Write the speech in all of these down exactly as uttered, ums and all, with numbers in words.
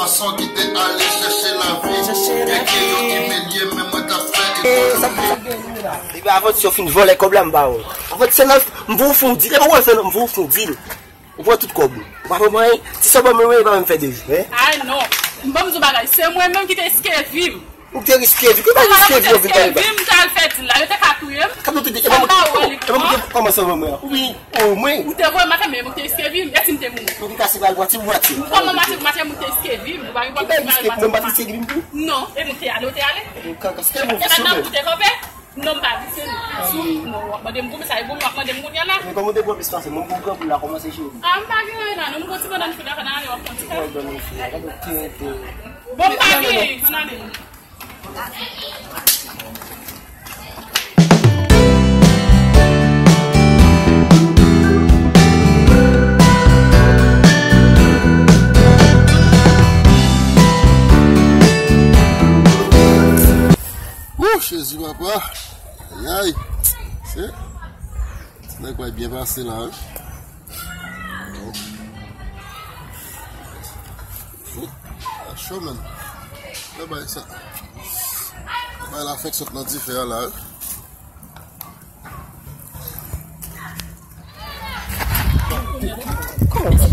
Gason ki te ale chèche lavi. Chèche lavi. Gen yo imilye, men mwen t ap fè ekonomi. Depi avan ti yo fin vòlè kòb la, m ba w. Avan ti se nan m pou w fon di. E pa wè se nan m pou w fon di. Ou pran tout kòb ou. Ou pa pran mwen, ti sòbò mwen, mwen, e pa menm fè de jou, hein? Ay, non. M ban m di w bagay. Se mwen menm ki te riske vi m. Ou te riske vi? Ki pa riske vi, ou vin fè. Riske vi, m t al fè dil la, yo te ka touye m. Kòman ou te, e pa mwen ki, e pa mwen ki kòmanse anvan mwen an. Ou vin, o, mwen. Ou te voye m atè, men mwen ki te riske vi m. E si m te mouri? Ou vin kase bal bwa ti bwa ti. Kòman mwen te, mwen te riske vi m? Ou pa gen pwoblèm. Ki pa riske, mwen pa riske vi m tou? Non, e mwen te ale, ou te ale. Kaka, se mwen. E pa nan ou te kanpe? Non, m pa vise nou. Sou, non, w ap mande m pou mesaj, pou m w ap mande m kounye a la. Men kòman w te pran plis pase mwen pou granmoun la kòmanse cheri? A, m pa gen anyen la, non, m gon ti bannan fwi la, ann ale, w ap pran ti kay. Bon, m pa gen, ann ale. Wouh, Jezi papa. Ayay. Se ti nèg pa byen pase la, wi. Fout, a cho, menn. Lè bay sa. Bay la fèk sot nan dife a la, wi. Kòman sa?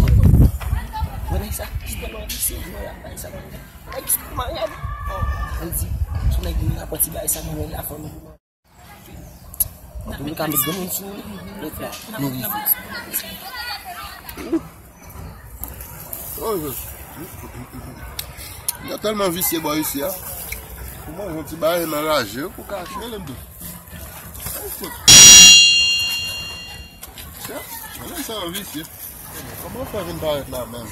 Mwen sa, jistèman, se mwen ap bay sa, mwen. Ay, jistèman, gade. An di, sou nèg li la pran ti bay sa, mwen la fanmi. Antouleka, met granmoun sou lòt la. Nou rive. Oh, Jezi. Yo tèlman visye bò isi a. Pou manje yon ti bagay nan raje, pou kache, lè m di. Ay, fout. Chè, mwen sa visye. Kòman w fè vin parèt la menm?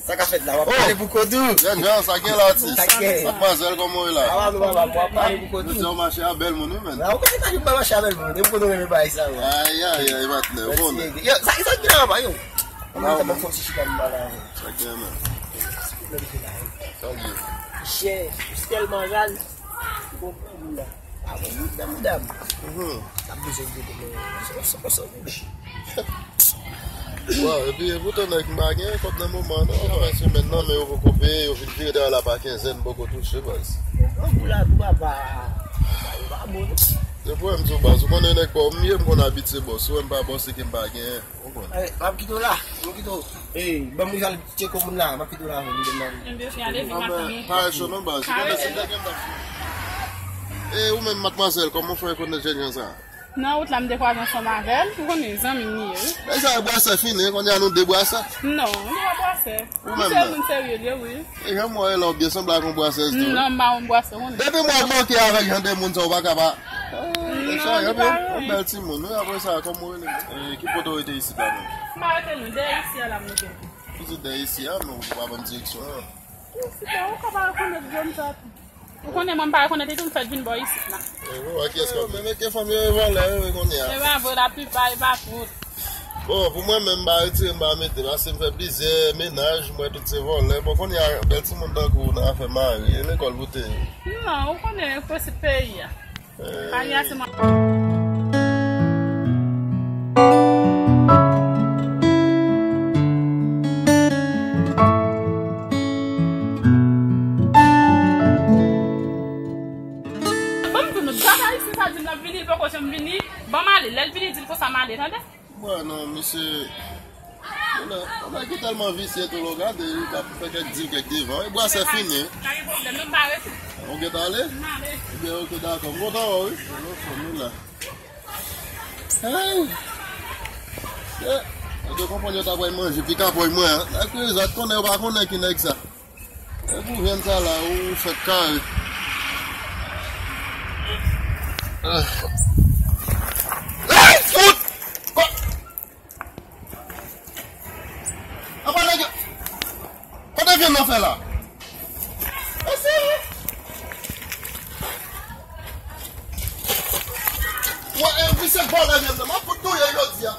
Sa k ap fèt la? W ap pale pou kont ou? Jènjan, sa gen la, atis? Sa gen. Madmwazèl, kòman w ye la? Ava nou, ava, w ap pale pou kont ou? Jodi a w mache a bèl moun, wi, menn. A, ou konnen pa, pa mache a bèl moun. Depi konnen w renmen bagay sa yo. Ay, ay, ay, patnè, ou konnen. Yo, sa, sa ki la, yo? Kòman sa ban fòs chita m bagay? Sa gen, menn. Sa gen. Chè, ou tèlman raz. Bon, pou la. A bon, nou dam, dam. Mhm. N ap bezwen vide men. Bon, epi, epoutan, nèg, m pa gen kòb nan moman, non. Nan fen semèn nan, men yo poko peye, yo vin vire dèyè la pa kenzèn, poko touche, baz. Bon, pou la, pou papa. Sa yo pa bon, non. Se pwoblèm tou, baz. Ou konnen nèg pa w m ye, m konn abitye bòs. Ou wè m pa bòs, se ke m pa gen. Ou konn. Eh, m ap kite w la. M kite w. Eh, ban m al tcheke moun la. M ap kite w la, m demann. Ebyen, fè ale vin maten. Pa cho non, baz. Ou konnen se nèg m t ap fè. Eh, ou menm, madmwazèl, kòman w fè rekonèt jènjan sa? Nan wout la, m te kwaze ansanm avè l. Ou konnen, zanmi m li ye, wi. Nèg sa, bwasè fini, kounye a nou de bwasè. Non, li pa bwasè. Ou menm, misye nan? Yon moun serye li ye, wi. E jan m wè w la, ou byen sanble ak yon bwasèz tou, wi. Non, m pa yon bwasè, ou konnen. Depi m wè w manke avèk jan de moun sa, ou pa ka pa. Eh, non, li pa yon bèl timoun, wi. Apre sa, kòman w rele? Eh, ki kote w rete isit la menm? M pa rete lwen, dèyè isi a la m rete. Ou di dèyè isi a, men ou pa ban m direksyon an. Isit la, ou ka pa rekonèt zòn sa tou. Ou konnen mwen m pa rekonèt li tou, m fèk vin bò isit la. E, bon, a kiyès k ap menm? Ke fanm yo e vòlè, wi, kounye a. E pa vre, laplipa, e pa tout. Bon, pou mwen menm, m pa retire, m pa mete, paske m fè plizyè mennaj, m wè tout se vòlè. Bon, kounye a, bèl timoun tankou w nan afè mari, e lekòl pou te ye. Non, ou konnen, prensip peyi a. Panya se mwen. Ban m di nou, dat Ayisyen sa di m l ap vini, li poko janm vini. Ban m ale, lè l vini, di l konsa m ale, tande? Mwen non, misye, yon nèg, yon nèg ki tèlman visye tou, lè w gade, li t ap fè kèk dil, kèk devan. E bwasè fini. Pa gen pwoblèm, non, m pa rete. Ou gentan ale? M ale. Ebyen, oke, dakò. M kontan wè w, wi. Nou fanmi la. Hey! Yo konprann yo ta pral manje pikapòy mwen an. Nèg Krezat konnen yo pa konnen ki nèg sa. Epi ou jwenn sa la, ou fèk kare. Ah. Ay, fout! Kò-, apa nèg yo? Kote vyann nan fè la? Mèsi! Wè, e, misye vòlè vyann nan. M ap fout touye jodi a.